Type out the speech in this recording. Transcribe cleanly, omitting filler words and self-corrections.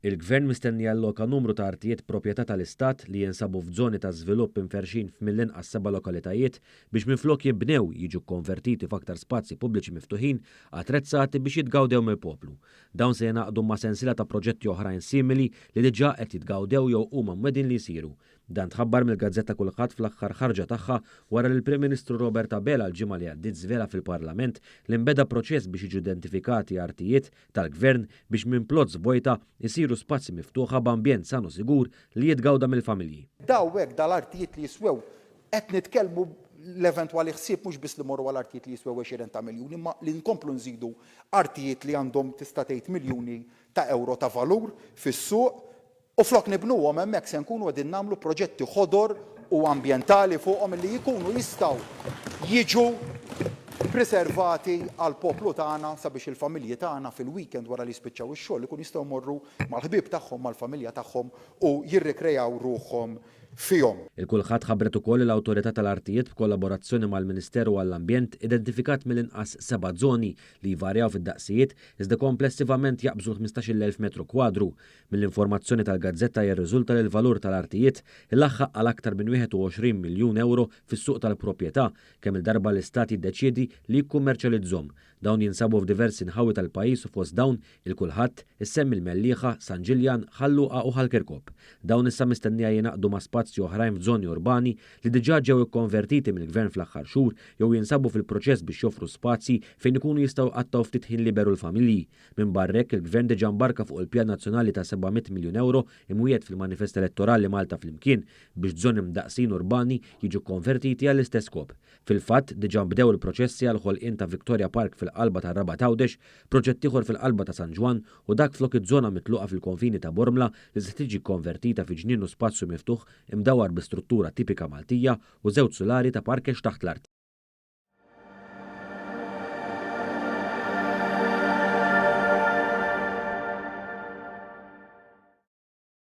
Il-Gvern mistenni jalloka numru ta' artijiet proprjetà tal-Istat li jinsabu f'żoni ta' żvilupp imferrxin f'mill-inqas seba' lokalitajiet biex minflok jinbnew jiġu kkonvertiti f'aktar spazji pubbliċi miftuħin attrezzati biex jitgawdew mill-poplu. Dawn se jingħaqdu ma' sensiela ta' proġetti oħrajn simili li diġà qed jitgawdew jew huma mwegħdin li jsiru. Dan tħabbar mill-gazzetta Kulħadd fl-aħħar ħarġa tagħha wara li l-Prim Ministru Robert Abela l-ġimgħa li għaddiet żvela fil-Parlament li nbeda proċess biex jiġu identifikati artijiet tal-Gvern biex minn plots vojta jsiru spazji miftuħa b'ambjent san u sigur li jitgawda mill-familji. Daw hekk dal-artijiet li jiswew qed nitkellmu l-eventwali ħsieb mhux biss li mmorru għal artijiet li jiswew għexieren ta' miljuni imma li nkomplu nżidu artijiet li għandhom tista' tgħid miljuni ta' ewro ta' valur fis-suq U flok nibnuhom hemmhekk se nkunu qegħdin nagħmlu proġetti ħodor u ambjentali fuqhom illi jkunu jistgħu jiġu priservati għall-poplu tagħna sabiex il-familji tagħna fil-weekend wara li jispiċċaw ix-xogħol ikunu jistgħu jmorru mal-ħbieb tagħhom, mal-familja tagħhom u jirrikrejaw ruħhom fihom. Il-Kulħadd ħabbret ukoll li l-Awtorità tal-Artijiet b'kollaborazzjoni mal-Ministeru għall-Ambjent identifikat mill-inqas seba' żoni li jvarjaw fid-daqsijiet iżda komplessivament jaqbżu l-15,000 metru kwadru. Mill-informazzjoni tal-gazzetta jirriżulta li l-valur tal-artijiet ilaħħaq għal aktar minn 21 miljun ewro fis-suq tal-proprjetà kemm-il darba l-Istat jiddeċiedi li jikkummerċjalizzhom. Dawn jinsabu f'diversi nħawi tal-pajjiż u fost dawn, il-Kulħadd, issemmi l-Mellieħa, San Ġiljan, Ħal Luqa u Ħal Kirkop. Dawn issa mistennija jingħaqdu ma' spazji oħrajn f'żoni urbani li diġà ġew ikkonvertiti mill-Gvern fl-aħħar xhur jew jinsabu fil-proċess biex joffru spazji fejn ikunu jistgħu jqattgħu ftit ħin liberu l-familji. Minbarra hekk, il-Gvern diġà mbarka fuq il-pjan nazzjonali ta' 700 miljun ewro imwiegħed fil-manifest elettorali Malta Flimkien biex żoni mdaqqsin urbani jiġu kkonvertiti għall-istess skop. Fil-fatt, diġà nbdew il-proċessi għall-ħolqien ta' Victoria Park fil-qalba tar-Rabat Għawdex, proġett ieħor fil-qalba ta' San Ġwann u dak flok iż-żona mitluqa fil-konfini ta' Bormla li se tiġi kkonvertita fi ġnien u spazju miftuħ imdawwar bi struttura tipika Maltija u żewġ sulari ta' parkeġġ taħt l-art.